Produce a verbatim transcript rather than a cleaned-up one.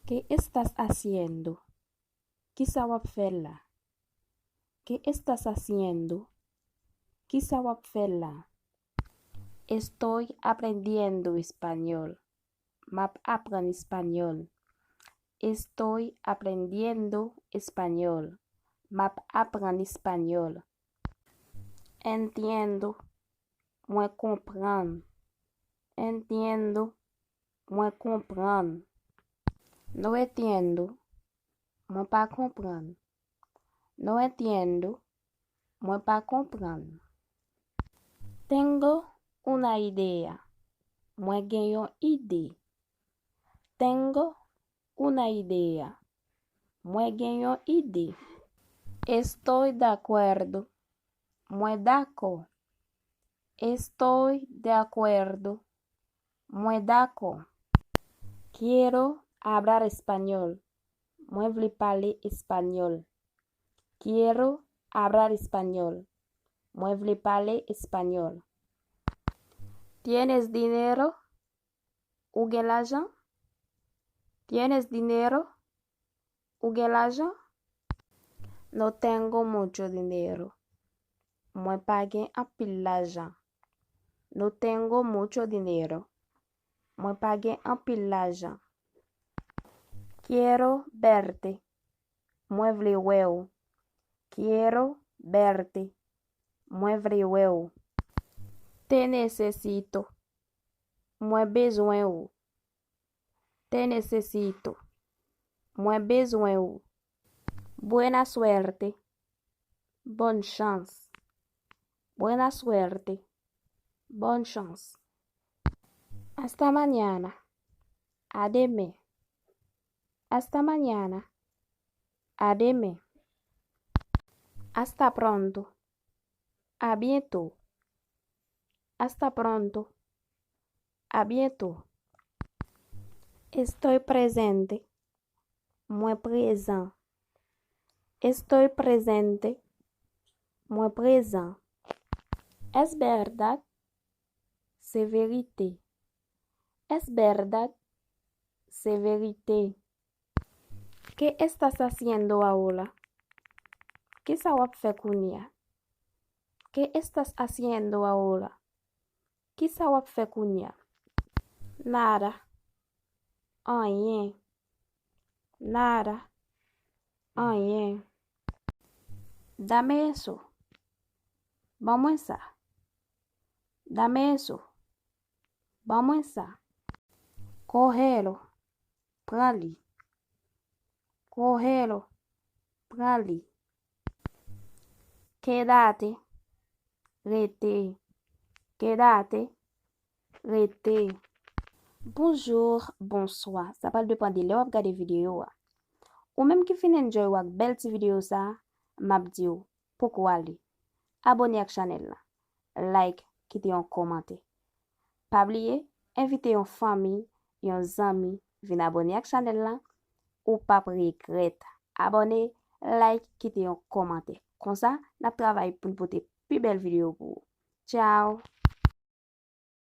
¿Qué estás haciendo? Kisa w ap fè la? ¿Qué estás haciendo? Kisa w ap fè la? Estoy aprendiendo español. M ap aprann espanyòl. Estoy aprendiendo español. M ap aprann espanyòl. Entiendo. Mwen konprann. Entiendo. Mwen konprann. No entiendo. Mwen pa konprann. No entiendo. Mwen pa konprann. Tengo una idea. Mwen gen yon ide. Tengo una idea. Mwen gen yon ide. Estoy de acuerdo. Mwen dakò. Estoy de acuerdo. Mwen dakò. Quiero hablar español. Mwen vle pale espanyòl. Quiero hablar español. Mwen vle pale espanyòl. ¿Tienes dinero? Ou gen lajan? ¿Tienes dinero? Ou gen lajan? No tengo mucho dinero. Mwen pa gen anpil lajan. No tengo mucho dinero. Mwen pa gen anpil lajan. Quiero verte. Mwen vle wè w. Quiero verte. Mwen vle wè w. Te necesito. Mwen bezwen w. Te necesito. Mwen bezwen w. Buena suerte. Bòn chans. Buena suerte. Bòn chans. Hasta mañana. A demen. Hasta mañana. A demen. Hasta pronto. A byento. Hasta pronto. A byento. Estoy presente. Mwen prezan. Estoy presente. Mwen prezan. Es verdad. Se verite. Es verdad. Se verite. ¿Qué estás haciendo ahora? Kisa w ap fè kounye a? ¿Qué estás haciendo ahora? Kisa w ap fè kounye a? Nada. Anyen. Nada. Anyen. Dame eso. Ban mwen sa. Dame eso. Ban mwen sa. Cógelo. Pran li. Cógelo. Pran li. Quédate. Rete. Quédate. Rete. Bonjou, bonswa. Sa pral depann de lè w ap gade videyo a. Ou menm ki fin enjoy w ak bèl ti videyo sa a, m ap di w, poko ale. Abòne ak chanèl la. Like, kite yon kòmantè. Pa bliye, envite yon fanmi, yon zanmi vin abòne ak chanèl la. Ou p ap regrèt. Abòne, like, kite yon kòmantè. Konsa, n ap travay pou n pote pi bèl videyo pou ou. Tchao!